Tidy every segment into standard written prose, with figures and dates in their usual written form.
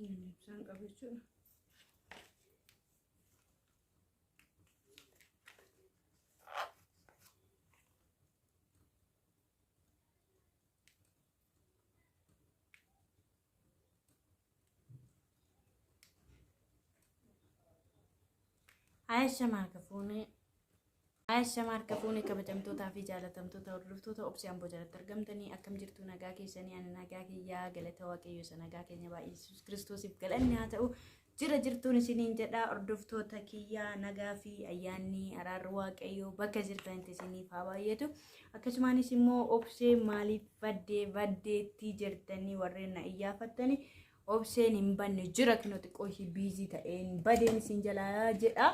Ibsaan qabu jechuudha. Ayesha Maarkafuunee Ayesha Maarkafuunee kabajamtootaa fi jaalatamtoota hordoftoota Obsee Amboo jalatti argamtanii akkam jirtu? Nagaa keessanii? Ani nagaa kiyyaa, galata Waaqayyo isa nagaa keenya baay'ee Yesuus Kiristoosiif galanni haa ta'u. Jira jirtuun isiniin jedha, hordoftoota kiyyaa, nagaa fi ayyaanni araarri Waaqayyoo bakka jirtanitti isiniif haa baay'atu. Akkasumaanis immoo Obsee maaliif baddee baddeetti jirtanii warreen na iyyaafattanii, Obseen hin banne, jira. Kinoo xiqqoo ishii biizii ta'een badeen isin jalaa jedha.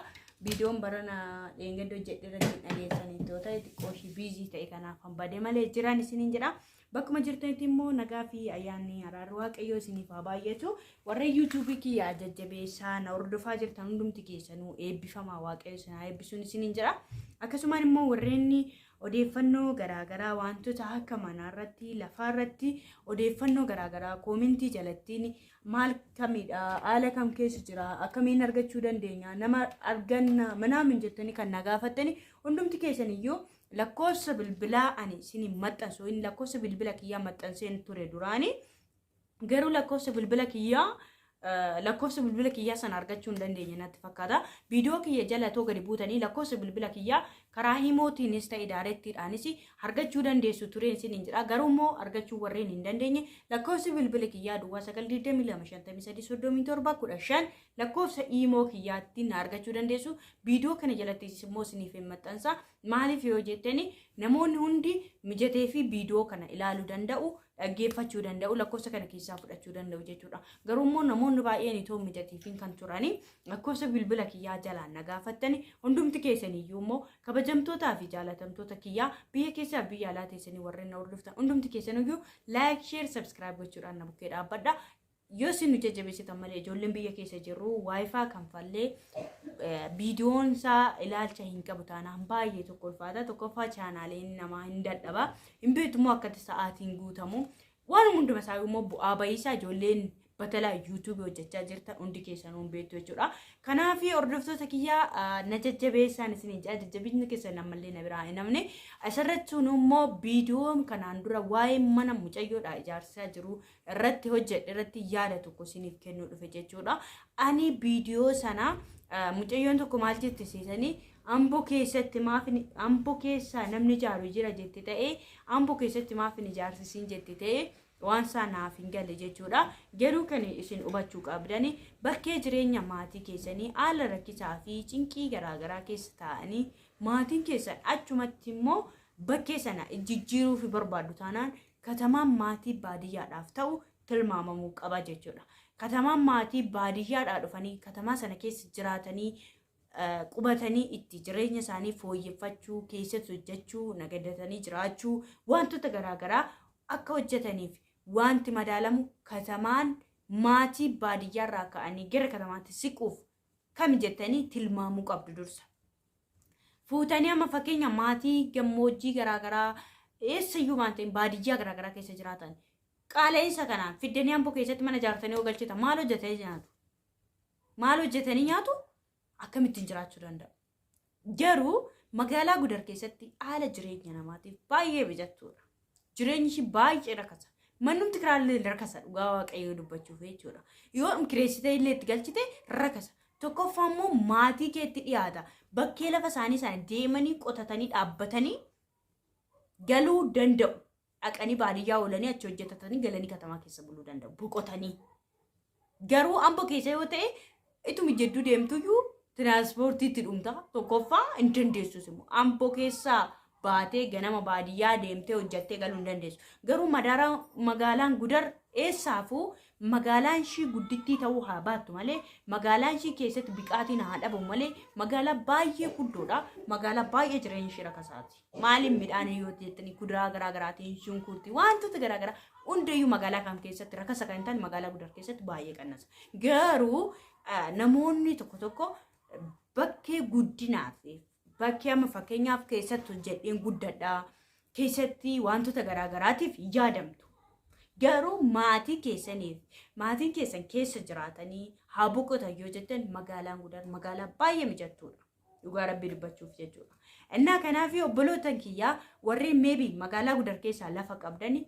Viidiyoon barana dheengadda hojjedhe irratti hin dhageessanii yoo ta'e, xiqqoo ishii biizii ta'e, kanaaf kan bade malee jiran isiniin jedha. Bakkuma jirtanitti immoo nagaa fi ayyaanni araarri Waaqayyoo isiniif haa baay'atu. Warreen yuutuubii kiyyaa jajjabeessaa na hordofaa jirtan hundumti keessanuu eebbifamaa, Waaqayyo isin haa eebbisuun isiniin jedha. Akkasumaan immoo warreen odeeffannoo garaagaraa wantoota akka manaa irratti, lafaa irratti odeeffannoo garaagaraa koomentii jalattiin maal kamidha, haala kam keessa jira, akkamiin argachuu dandeenya, nama arganna manaamin jettanii kan na gaafattani hundumti keessan iyyuu, lakkoofsa bilbilaa ani isin maxxansu, inni lakkoofsa bilbila kiyyaa maxxanseen ture duraanii, garuu lakkoofsa bilbila kiyyaa sana argachuu hin dandeenye natti fakkaata. Viidiyoo kiyya jala too gadi buutanii lakkoofsa bilbila kiyyaa karaa himootiinis ta'e daarettiidhaanis argachuu dandeessu tureen isin hin jedha. Garuu immoo argachuu warreen hin dandeenye, lakkoofsi bilbila kiyyaa duwwaa 922 53 37 15 lakkoofsa iimoo kiyyaatti na argachuu dandeessu. Viidiyoo kana jalattis immoo isiniif hin maxxansa. Maaliif yoo jettani, namoonni hundi mijatee fi viidiyoo kana ilaaluu danda'u, dhaggeeffachuu danda'u, lakkoofsa kana keessaa fudhachuu danda'u jechuudha. Garuu immoo namoonni baay'een itoo mijatiifiin kan turanii lakkoofsa bilbila kiyyaa jalaan na gaafattani hundumti keessaniyyuu immoo, kabajamtootaa fi jaalatamtoota kiyyaa, biyya keessaa biyya alaa teessanii warreen na hordoftan hundumti keessaniyyuu, like, share, subscribe gochuudhaan na bukkee dhaabbadha. Yoo isin nu jajjabeessitan malee, ijoolleen biyya keessa jirru WiFi kanfallee viidiyoon isaa ilaalcha hin qabu taanaan baay'ee tokko ulfaata. Tokkoffaa chaanaaleen namaa hin dadhaba. Hin beektu immoo akkatti sa'aatiin guutamu. Waan hunduma isaa immoo bu'aa bahiisaa ijoolleen batalaa yuutuubii hojjechaa jirtan hundi keessanuu hin beektu jechuudha. Kanaaf hordoftoota kiyyaa, na jajjabeessaan isin jedha, jajjabinni keessan ammallee na biraa hin hafne. Asirratti immoo viidiyoon kanaan dura waa'ee mana mucayyoodha ijaarsaa jiru irratti hojjedhe irratti yaada tokko isiniif kennuu dhufe jechuudha. Ani viidiyoo sana mucayyoon tokko maal jette seetanii? Amboo keessatti maaf, Amboo keessa namni ijaaru jira jette ta'ee, Amboo keessatti maaf hin ijaarsisiin jette ta'ee, waan isaa naaf hin galle jechuudha. Garuu kan isin hubachuu qabdani, bakkee jireenya maatii keessanii haala rakkisaa fi cinqii garaagaraa keessa taa'anii maatiin keessan achumatti immoo bakkee sana jijjiiruu fi barbaaddu taanaan, katamaan maatii baadiyyaadhaaf ta'u tilmaamamuu qaba jechuudha. Katamaan maatii baadiyyaadhaa dhufanii katamaa sana keessa jiraatanii qubatanii itti jireenya isaanii fooyyeffachuu, keessatti hojjechuu, nagadatanii jiraachuu, wantoota garaagaraa akka hojjetaniif wanti madaalamu, katamaan maatii baadiyyaarraa ka'anii gara katamaatti siquuf kam jettanii tilmaamuu qabdu dursa. Fuutanii amma fakkeenya maatii gammoojjii garaagaraa eessayyuu waan ta'in baadiyyaa garaagaraa keessa jiraatan qaala'insa kanaan fiddanii Amboo keessatti mana ijaartanii yoo galchitan, maal hojjetanii nyaatu? Maal hojjetanii nyaatu? Akkamittiin jiraachuu danda'u? Garuu magaalaa Gudar keessatti haala jireenya namaatiif baay'ee mijattuudha. Jireenyi ishii baay'ee rakasa. Mannumti kiraallee rakasa, dhugaa Waaqayyoo dubbachuuf jechuudha. Yoo kireessitee illee itti galchite rakasa. Tokkoffaa immoo maatii keetti dhiyaata. Bakkee lafa isaanii sana deemanii qotatanii dhaabbatanii galuu danda'u. Dhaqanii baadiyyaa oolanii achi hojjetatanii galanii katamaa keessa buluu danda'u. Boqotanii. Garuu Amboo keessa yoo ta'e, ituma jidduu deemtuyyuu tiraanspoortiitti dhumta. Tokkoffaa hin dandeessus immoo. Amboo keessaa baatee ganama baadiyyaa deemtee hojjettee galuu hin dandeessu. Garuu magaalaan Gudar eessaafuu magaalaan ishii guddittii ta'uu haa baattu malee, magaalaan ishii keessatti biqaatiin haa dhabamu malee, magaalaa baay'ee guddoodha. Magaalaa baay'ee jireenya ishii rakasaati. Maaliin midhaan yoo jettanii, kuduraa garaa garaatiin, shunkurtii, wantoota garaa garaa hundayyuu magaalaa kam keessatti rakasa kan hin taane, magaalaa Gudar keessatti baay'ee qannasa. Garuu namoonni tokko tokko bakkee guddinaaf, bakkee amma fakkeenyaaf keessatti hojjedheen guddadhaa keessatti wantoota garaa garaatiif yaadamtu. Garuu maatii keessaniif maatiin keessan keessa jiraatanii haa boqotan yoo jettan magaalaan Gudar magaalaa baay'ee mijattuudha. Dhugaa rabbii dubbachuuf jechuudha. Innaa kanaaf obboloota kiyyaa warreen meebii magaalaa Gudar keessaa lafa qabdani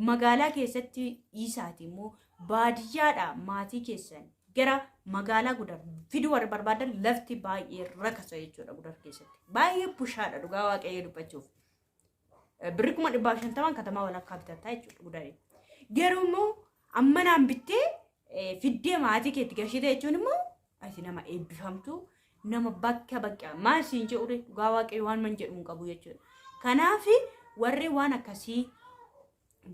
magaalaa keessatti dhiisaati immoo baadiyyaadha maatii keessan gara magaalaa Gudar fiduu warri barbaadan lafti baay'ee rakasa jechuudha Gudar keessatti. Baay'ee bushaadha dhugaa waaqayyoo dubbachuuf. Birri 150,000 katamaa walakkaa bitataa jechuudha Gudariin. Garuu immoo ammanaan bittee fiddee maatii keetti gashite jechuun immoo ati nama eebbifamtu nama bakka bakka maal siin jedhu dhugaa waaqayyo waan man jedhu hin qabu jechuudha. Kanaaf warri waan akkasii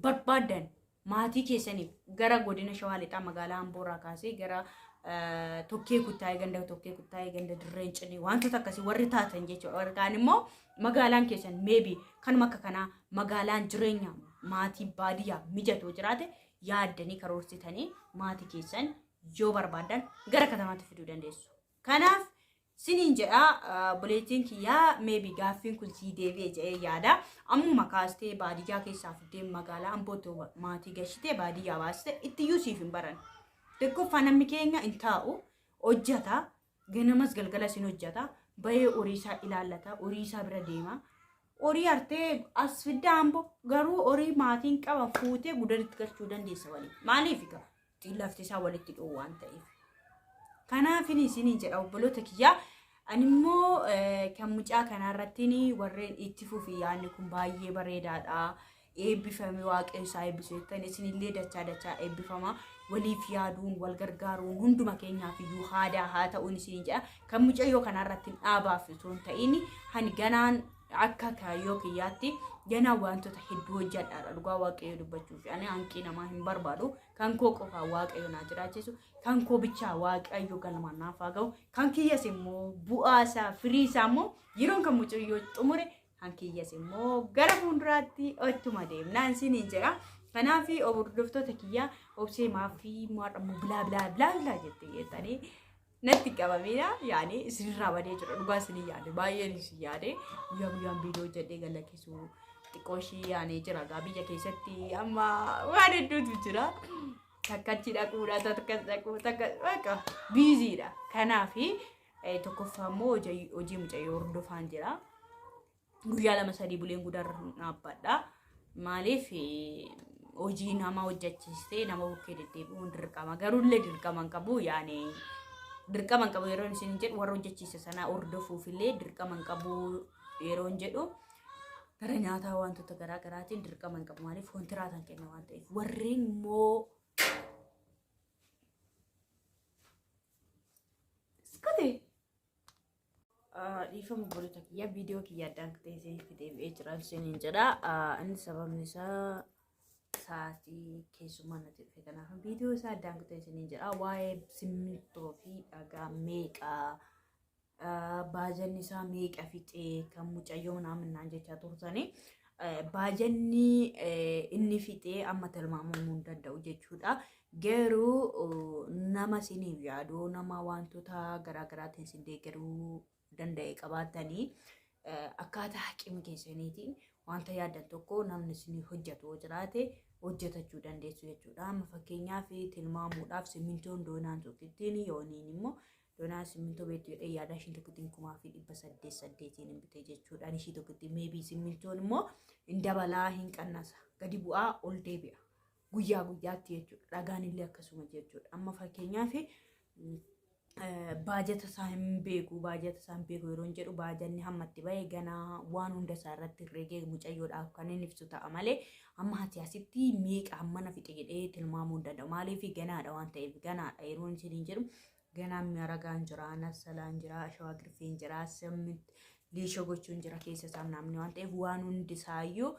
barbaadan maatii keessaniif gara godina Shawaa Lixaa magaalaa Amboorraa kaasee gara Tokkee Kuttaayee ganda Tokkee Kuttaayee ganda Dirreen Cinii wantoota akkasii warri taatan jechuudha. Warri kaan immoo magaalaan keessan meebii kanuma akka kanaa magaalaan jireenya maatii baadiyyaa mijatu jiraate yaaddanii karoorsitanii maatii keessan yoo barbaadan gara katamaatti fiduu dandeessu. Kanaaf siniin jedha obboleettiin kiyyaa meebii gaaffiin kun sii deebi'e jedhee yaada. Ammuma kaastee baadiyyaa keessaa fiddee magaalaa Ambootti maatii gashitee baadiyyaa baastee ittiyyuu siif hin baran. Tokkoffaa namni keenya hin taa'u hojjeta ganamas galgalas hin hojjeta bahee horii isaa ilaallata horii isaa bira deema. Horii hartee as fidda Amboo garuu horii maatiin qaban fuutee Gudaritti galchuu dandeessa waliin. Maaliif egaa lafti isaa walitti dhiyoo waan ta'eef. Kanaafin isiniin jedha obboloota kiyyaa. Ani immoo kan mucaa kanarrattiin warreen itti fufi yaadni kun baay'ee bareedaadha. Eebbifame waaqayyo isaa eebbisu jettan isinillee dachaa dachaa eebbifama. Waliif yaaduun wal gargaaruun hunduma keenyaaf iyyuu aadaa haa ta'uun isiniin jedha. Kan mucayyoo kanarratti dhaabaaf osoo hin ta'in hani ganaan akka kaayyoo kiyyaatti ganaa wantoota hedduu hojjedhaadha dhugaa waaqayyo dubbachuuf. Ani hanqii namaa hin barbaadu. Kan koo qofaa waaqayyo naa jiraachisu. Kan koo bichaa waaqayyo galmaan naaf haa ga'u. Kan kiyyas immoo bu'aa isaa firii isaa immoo yeroon kan mucayyoo xumure kan kiyyas immoo gara fuulduraatti ittuma deemnaan isiniin jedha. Kanaaf hordoftoota kiyyaa obsee maaffii maadhamu bilaa bilaa bilaa bilaa jettee jettanii natti qabamina yaani isinirraa badee jira dhugaa isinii yaade baay'een isin yaade guyyaa guyyaan viidiyoo hojjedhee galakkisuu xiqqoo ishii yaanee jira gaa biyya keessatti amma waan hedduutu jira. Takkachi dhaquudha takkas dhaquu takka bakka biiziidha. Kanaaf tokkoffaa immoo hojii mucayyoo hordofaan jira. Guyyaa 2-3 buleen Gudar dhaabbadha. Maaliif hojii nama hojjechiistee nama bukkee deddeebi'uun dirqama. Garuu illee dirqama hin qabu yaani dirqama hin qabu yeroo isin jedhu warra hojjechiise sana hordofuuf illee dirqama hin qabu yeroo hin jedhu gara nyaataa wantoota garaa garaatiin dirqama hin qabu. Maaliif kontiraatan kenna waan ta'eef. Warreen immoo Iskate. Dhiifama obboloota kiyya viidiyoo kiyya addaan kutee isinitti deebi'ee jira isiniin jedha. Inni sababni isaa sa'aatii keessummaa natti dhufe kanaaf viidiyoo isaa addaan kutee isiniin jedha. Waa'ee simmintoo fi dhagaa meeqaa baajanni isaa meeqa fixee kan mucayyoo naaminaan jechaa turtanii. Baajanni inni fixee amma tilmaamamuu hin danda'u jechuudha. Garuu nama isiniif yaadu nama wantoota garaagaraatiin isin deeggaruu danda'e qabaattanii akkaataa haqima keessaniitiin wanta yaaddan tokko namni isiniif hojjetu yoo jiraate hojjetachuu dandeessu jechuudha. Amma fakkeenyaaf tilmaamuudhaaf simmintoon doonaan tokkittiin yooniin immoo doonaan simmintoo beektu jedhee yaada ishiin tokkittiin 8,800 hin bite jechuudha. Ishii tokkittiin meebii simmintoon immoo hin dabalaa hin qannasa gadi bu'aa ol deebi'a. Guyyaa guyyaatti jechuudha. Dhagaan illee akkasuma jechuudha. Amma fakkeenyaaf baajata isaa hin beeku baajata isaa hin beeku yeroo jedhu baajanni hammatti ba'e ganaa waan hunda isaa irratti herreegee mucayyoodhaaf kan inni ibsu ta'a malee amma ati asitti meeqa hammana fixe jedhee tilmaamuu hin danda'u. Maaliif ganaadha waan ta'eef ganaadha yeroo isiniin jedhu ganaan maragaan jira, nassalaan jira, ashawaa girfeen jira, liishoo gochuun jira keessa isaa namni waan ta'eef waan hundi isaayyuu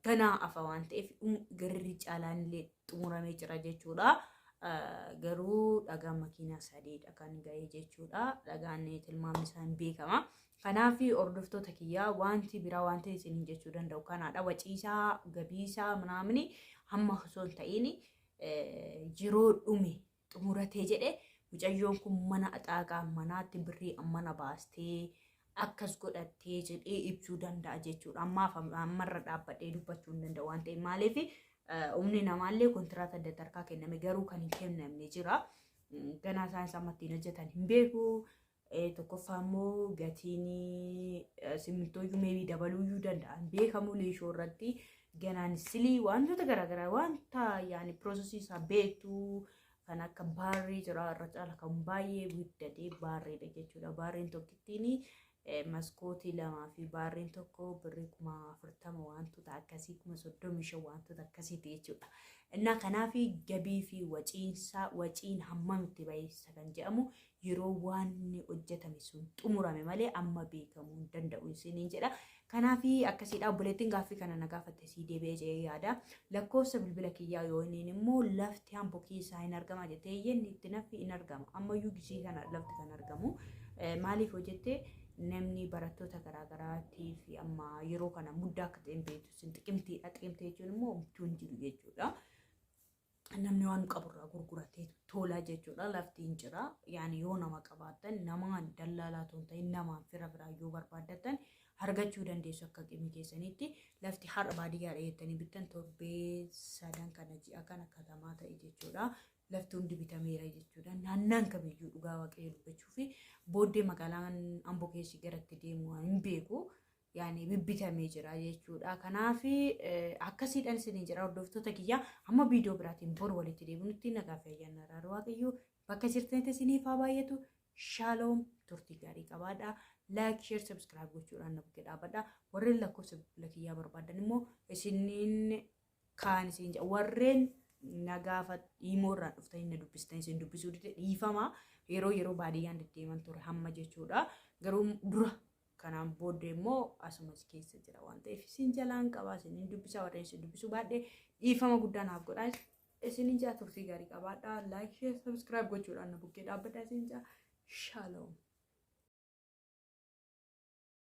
ganaa afa waan ta'eef garri caalaan illee xumuramee jira jechuudha. Garuu dhagaan makiinaa sadiidha kan ga'e jechuudha. Dhagaan tilmaamni isaa hin beekama. Kanaaf hordoftoota kiyyaa wanti biraa wanti isin jechuu danda'u kanaadha. Waciisaa, gabiisaa, manaamni hamma osoo hin ta'in yeroo dhume xumuratee jedhe mucayyoon kun mana axaaqaa manaatti birrii mana baastee akkas godhattee jedhee ibsuu danda'a jechuudha. Ammaaf ammarra dhaabbadhee dubbachuu hin danda'u waan ta'eef maaliif Humni namaallee kontiraata adda addaa harkaa kenname garuu kan hin kennamne jira. Ganaa isaan isaan ittiin hojjetan hin beeku. Tokkoffaa immoo gatiin simmintooyyuu maybe dabaluuyyuu danda'an beekamu leeshoo irratti ganaan silii wantoota garaagaraa wanta yaani processii isaa beektu kan akka baarrii jira irra caala kan baay'ee guddatee baarriidha jechuudha. Baarriin tokkittiin maskootii lamaa fi baarriin tokko birrii 40,000 wantoota akkasii 35,000 wantoota akkasiiti jechuudha. Innaa kanaaf gabii fi waciinsaa waciin hammamitti bayeessa kan jedhamu yeroo waan hojjetame sun xumurame malee amma beekamuu hin danda'u isiniin jedha. Kanaaf akkasiidha obboleettiin gaaffii kana na gaafatte sii deebi'ee jedhee yaada. Lakkoofsa bilbila kiyyaa yoo inni immoo lafti Amboo keessaa hin argama jettee inni itti naffi hin argama. Ammayyuu gisii kana lafti kan argamu. Maaliif hojjette namni barattoota garaagaraatiif amma yeroo kana muddaa akka ta'e hin beektu sin xiqimtiidha. Xiqimtii jechuun immoo homtuu hin jiru jechuudha. Namni waan qaburraa gurguratee tola jechuudha. Lafti hin jira. Yaani yoo nama qabaattan namaan dallaalaa otoo hin ta'in namaan fira biraa yoo barbaaddatan argachuu dandeessu akka qimii keessanitti. Lafti har'a baadiyyaadha jettanii bittan torbee sadan kana ji'a kana katamaa ta'e jechuudha. Lafti hundi bitameera jechuudha. Naannaan kamiyyuu dhugaa waaqayyo dubbachuu fi booddee magaalaan Amboo keessi garatti deemu waan hin beeku. Yaani bibbitamee jira jechuudha. Kanaaf akkasiidhaan isin jira hordoftoota kiyyaa amma viidiyoo biraatiin boru walitti deebinutti nagaa fi ayyaanni araara waaqayyo bakka jirtanitti isiniif haa baay'atu. Shaaloom turtii gaarii qabaadha. Like, share, subscribe gochuudhaan na bukkee dhaabadha. Warreen lakkoofsa bilbila kiyyaa barbaadan immoo isiniin kaan isin jedha. Warreen na gaafa dhiimoo irraa dhuftanii na dubbistan isin dubbisuu dide dhiifama. Yeroo yeroo baadiyyaan deddeeman ture hamma jechuudha. Garuu dura kanaan booddee immoo asumas keessa jira waan ta'eef isin jalaan qabaa isiniin dubbisaa warreen isin dubbisuu baadhee dhiifama guddaa naaf godhaa. Isinin jaa turtii gaarii qabaadha. Like, share, subscribe gochuudhaan na bukkee dhaabbadha isin jaa. Shalom.